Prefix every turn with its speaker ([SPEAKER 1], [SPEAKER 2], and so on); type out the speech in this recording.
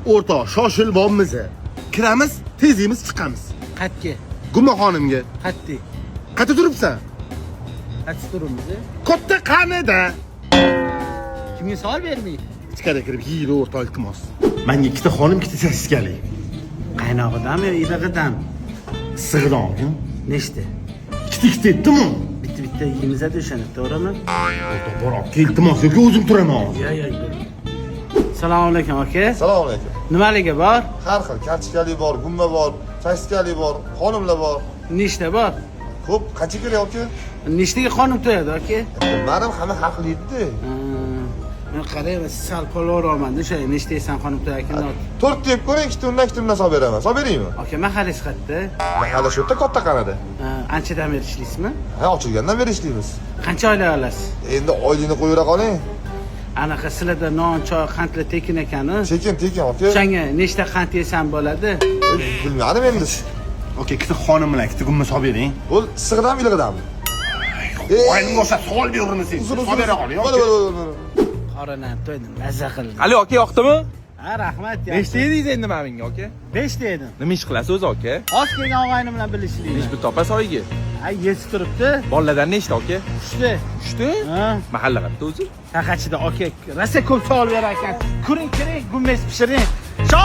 [SPEAKER 1] O'rtoq, shoshilibmiz. Kiramiz, tez yeymiz, chiqamiz.
[SPEAKER 2] Qayerga?
[SPEAKER 1] Gumma xonimga.
[SPEAKER 2] Qayerda?
[SPEAKER 1] Qayerda turibsan?
[SPEAKER 2] Qaysi turibmiz?
[SPEAKER 1] Katta qanida?
[SPEAKER 2] Kimga savol bermay?
[SPEAKER 1] Ichkariga kirib yeydi o'rtoq, iltimos. Menga ikkita xonim, ikkita sosiskali.
[SPEAKER 2] Qaynog'idanmi yo ilig'idan?
[SPEAKER 1] Issig'idan olgin.
[SPEAKER 2] Nechta?
[SPEAKER 1] Ikkita ikkita etdimu?
[SPEAKER 2] Bitta bitta yeymiz-da o'shani, to'g'rimi?
[SPEAKER 1] O'rtoq, bor olib kel, iltimos, yoki o'zim turaman hozir.
[SPEAKER 2] Yo, yo, yo. Assalomu alaykum aka.
[SPEAKER 3] Assalomu alaykum.
[SPEAKER 2] Nimaligi bor?
[SPEAKER 3] Har xil kartoshkali bor, gumma bor, sosiskali bor, xonimlar bor.
[SPEAKER 2] Nechta bor?
[SPEAKER 3] Ko'p, qancha kerak aka?
[SPEAKER 2] Nechtaga xonim to'yadi aka?
[SPEAKER 3] Bilmadim, hamma har xil yeydi.
[SPEAKER 2] Men qarayman, sal polvonroqman, o'sha nechta yesam xonim to'yarkan.
[SPEAKER 3] To'rtta yeb ko'ring, ikkita undan, ikkita undan solib beraman. Solib beraymi?
[SPEAKER 2] Aka, mahallangiz qayerda?
[SPEAKER 3] Mahalla shu yerda katta qanada.
[SPEAKER 2] Anchadan beri ishlaysizmi?
[SPEAKER 3] Ha, ochilgandan beri ishlaymiz.
[SPEAKER 2] Qancha oylik olasiz?
[SPEAKER 3] Endi oylikni qo'yavera qoling.
[SPEAKER 2] Anaqa sizlarda non, choy, qandlar tekin ekanu.
[SPEAKER 3] Tekin, tekin aka.
[SPEAKER 2] O'shanga nechta qand yesam bo'ladi?
[SPEAKER 3] Bilmadim endi.
[SPEAKER 1] Okey, ikkita xonim bilan ikkita gumma solib bering.
[SPEAKER 3] Bo'l, issig'idanmi, ilig'idanmi?
[SPEAKER 1] Oyimga o'xshab savol beraverma sen.
[SPEAKER 3] Uzr,
[SPEAKER 1] Solib
[SPEAKER 3] uzr.
[SPEAKER 1] bera qoling.
[SPEAKER 3] Bo'l, bo'l, bo'l, bo'l.
[SPEAKER 2] Qorinam to'ydim, mazza qildim.
[SPEAKER 4] Ali aka yoqdimi?
[SPEAKER 2] Ha, rahmat.
[SPEAKER 4] Nechta yedingiz endi mana bunga aka?
[SPEAKER 2] 5 ta yedim.
[SPEAKER 4] Nima ish qilasiz o'zi aka?
[SPEAKER 2] Oz kelgan og'aynim bilan birga ishlayman.
[SPEAKER 4] Nechi pul topasiz oyiga?
[SPEAKER 2] Ha, yetib turibdi.
[SPEAKER 4] Bolalardan nechta aka?
[SPEAKER 2] 3 ta.
[SPEAKER 4] 3 ta?
[SPEAKER 2] Ha,
[SPEAKER 4] Mahalla qayerda o'zi?
[SPEAKER 2] taqachida aka rosa ko'p savol berar ekan. Kuring, kiring, gummangiz pishiring. Sho!